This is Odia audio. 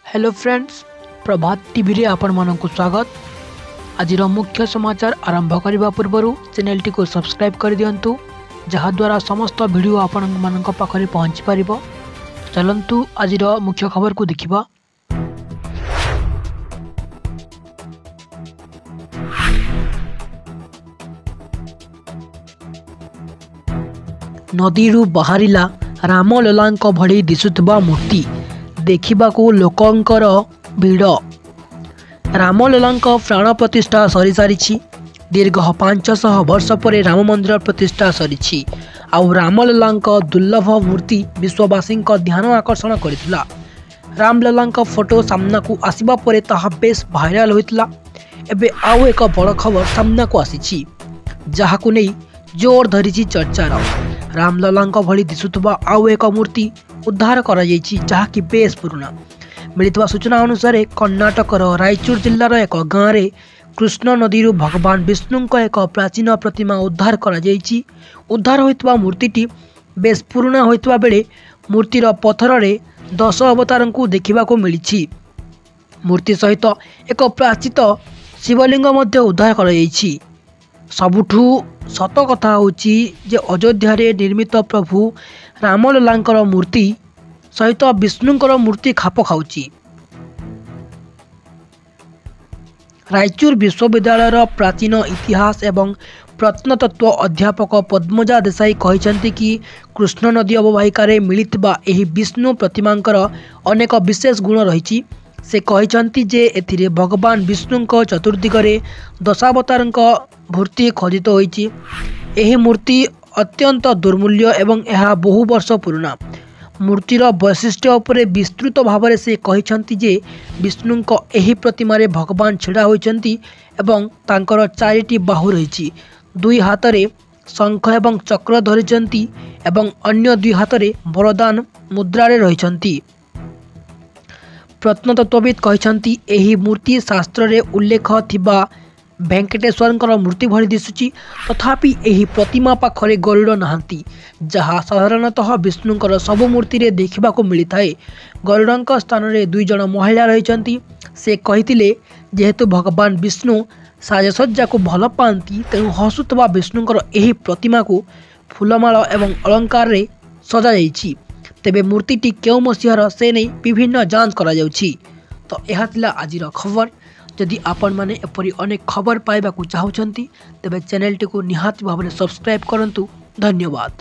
हेलो फ्रेंड्स, प्रभात टीवी आपणमानଙ୍କୁ ସ୍ୱାଗତ। ଆଜିର ମୁଖ୍ୟ ସମାଚାର ଆରମ୍ଭ କରିବା ପୂର୍ବରୁ ଚ୍ୟାନେଲଟିକୁ ସବସ୍କ୍ରାଇବ୍ କରିଦିଅନ୍ତୁ, ଯାହାଦ୍ୱାରା ସମସ୍ତ ଭିଡ଼ିଓ ଆପଣମାନଙ୍କ ପାଖରେ ପହଞ୍ଚିପାରିବ। ଚାଲନ୍ତୁ ଆଜିର ମୁଖ୍ୟ ଖବରକୁ ଦେଖିବା। ନଦୀରୁ ବାହାରିଲା ରାମଲଲାଙ୍କ ଭଳି ଦିଶୁଥିବା ମୂର୍ତ୍ତି, ଦେଖିବାକୁ ଲୋକଙ୍କର ଭିଡ଼। ରାମଲଲାଙ୍କ ପ୍ରାଣ ପ୍ରତିଷ୍ଠା ସରିସାରିଛି। ଦୀର୍ଘ 500 ବର୍ଷ ପରେ ରାମ ମନ୍ଦିର ପ୍ରତିଷ୍ଠା ସରିଛି। ଆଉ ରାମଲଲାଙ୍କ ଦୁର୍ଲଭ ମୂର୍ତ୍ତି ବିଶ୍ୱବାସୀଙ୍କ ଧ୍ୟାନ ଆକର୍ଷଣ କରିଥିଲା। ରାମଲଲାଙ୍କ ଫଟୋ ସାମ୍ନାକୁ ଆସିବା ପରେ ତାହା ବେଶ୍ ଭାଇରାଲ ହୋଇଥିଲା। ଏବେ ଆଉ ଏକ ବଡ଼ ଖବର ସାମ୍ନାକୁ ଆସିଛି, ଯାହାକୁ ନେଇ ଜୋର ଧରିଛି ଚର୍ଚ୍ଚାର। ରାମଲଲାଙ୍କ ଭଳି ଦିଶୁଥିବା ଆଉ ଏକ ମୂର୍ତ୍ତି ଉଦ୍ଧାର କରାଯାଇଛି, ଯାହାକି ବେଶ୍ ପୁରୁଣା। ମିଳିଥିବା ସୂଚନା ଅନୁସାରେ କର୍ଣ୍ଣାଟକର ରାଇଚୁର ଜିଲ୍ଲାର ଏକ ଗାଁରେ କୃଷ୍ଣ ନଦୀରୁ ଭଗବାନ ବିଷ୍ଣୁଙ୍କ ଏକ ପ୍ରାଚୀନ ପ୍ରତିମା ଉଦ୍ଧାର କରାଯାଇଛି। ଉଦ୍ଧାର ହୋଇଥିବା ମୂର୍ତ୍ତିଟି ବେଶ୍ ପୁରୁଣା ହୋଇଥିବା ବେଳେ ମୂର୍ତ୍ତିର ପଥରରେ 10 ଅବତାରଙ୍କୁ ଦେଖିବାକୁ ମିଳିଛି। ମୂର୍ତ୍ତି ସହିତ ଏକ ପ୍ରାଚୀନ ଶିବଲିଙ୍ଗ ମଧ୍ୟ ଉଦ୍ଧାର କରାଯାଇଛି। ସବୁଠୁ ସତ କଥା ହେଉଛି ଯେ ଅଯୋଧ୍ୟାରେ ନିର୍ମିତ ପ୍ରଭୁ ରାମଲଲାଙ୍କର ମୂର୍ତ୍ତି ସହିତ ବିଷ୍ଣୁଙ୍କର ମୂର୍ତ୍ତି ଖାପ ଖାଉଛି। ରାଇଚୁର ବିଶ୍ୱବିଦ୍ୟାଳୟର ପ୍ରାଚୀନ ଇତିହାସ ଏବଂ ପ୍ରତ୍ନତତ୍ତ୍ୱ ଅଧ୍ୟାପକ ପଦ୍ମଜା ଦେଶାଇ କହିଛନ୍ତି କି କୃଷ୍ଣ ନଦୀ ଅବବାହିକାରେ ମିଳିଥିବା ଏହି ବିଷ୍ଣୁ ପ୍ରତିମାଙ୍କର ଅନେକ ବିଶେଷ ଗୁଣ ରହିଛି। ସେ କହିଛନ୍ତି ଯେ ଏଥିରେ ଭଗବାନ ବିଷ୍ଣୁଙ୍କ ଚତୁର୍ଦିଗରେ ଦଶାବତାରଙ୍କ ମୂର୍ତ୍ତି ଖୋଦିତ ହୋଇଛି। ଏହି ମୂର୍ତ୍ତି ଅତ୍ୟନ୍ତ ଦୁର୍ମୂଲ୍ୟ ଏବଂ ଏହା ବହୁ ବର୍ଷ ପୁରୁଣା। ମୂର୍ତ୍ତିର ବୈଶିଷ୍ଟ୍ୟ ଉପରେ ବିସ୍ତୃତ ଭାବରେ ସେ କହିଛନ୍ତି ଯେ ବିଷ୍ଣୁଙ୍କ ଏହି ପ୍ରତିମାରେ ଭଗବାନ ଛିଡ଼ା ହୋଇଛନ୍ତି ଏବଂ ତାଙ୍କର 4ଟି ବାହୁ ରହିଛି। 2 ହାତରେ ଶଙ୍ଖ ଏବଂ ଚକ୍ର ଧରିଛନ୍ତି ଏବଂ ଅନ୍ୟ 2 ହାତରେ ବରଦାନ ମୁଦ୍ରାରେ ରହିଛନ୍ତି। ପ୍ରତ୍ନତତ୍ତ୍ୱବିତ୍ କହିଛନ୍ତି ଏହି ମୂର୍ତ୍ତି ଶାସ୍ତ୍ରରେ ଉଲ୍ଲେଖ ଥିବା ଭେଙ୍କଟେଶ୍ୱରଙ୍କର ମୂର୍ତ୍ତି ଭଳି ଦିଶୁଛି। ତଥାପି ଏହି ପ୍ରତିମା ପାଖରେ ଗରୁଡ଼ ନାହାନ୍ତି, ଯାହା ସାଧାରଣତଃ ବିଷ୍ଣୁଙ୍କର ସବୁ ମୂର୍ତ୍ତିରେ ଦେଖିବାକୁ ମିଳିଥାଏ। ଗରୁଡ଼ଙ୍କ ସ୍ଥାନରେ 2 ଜଣ ମହିଳା ରହିଛନ୍ତି। ସେ କହିଥିଲେ ଯେହେତୁ ଭଗବାନ ବିଷ୍ଣୁ ସାଜସଜ୍ଜାକୁ ଭଲ ପାଆନ୍ତି, ତେଣୁ ହସୁଥିବା ବିଷ୍ଣୁଙ୍କର ଏହି ପ୍ରତିମାକୁ ଫୁଲମାଳ ଏବଂ ଅଳଙ୍କାରରେ ସଜାଯାଇଛି। ତେବେ ମୂର୍ତ୍ତିଟି କେଉଁ ମସିହାର ସେ ନେଇ ବିଭିନ୍ନ ଯାଞ୍ଚ କରାଯାଉଛି। ତ ଏହା ଥିଲା ଆଜିର ଖବର। ଯଦି ଆପଣମାନେ ଏପରି ଅନେକ ଖବର ପାଇବାକୁ ଚାହୁଁଛନ୍ତି, ତେବେ ଚ୍ୟାନେଲଟିକୁ ନିହାତି ଭାବରେ ସବସ୍କ୍ରାଇବ୍ କରନ୍ତୁ। ଧନ୍ୟବାଦ।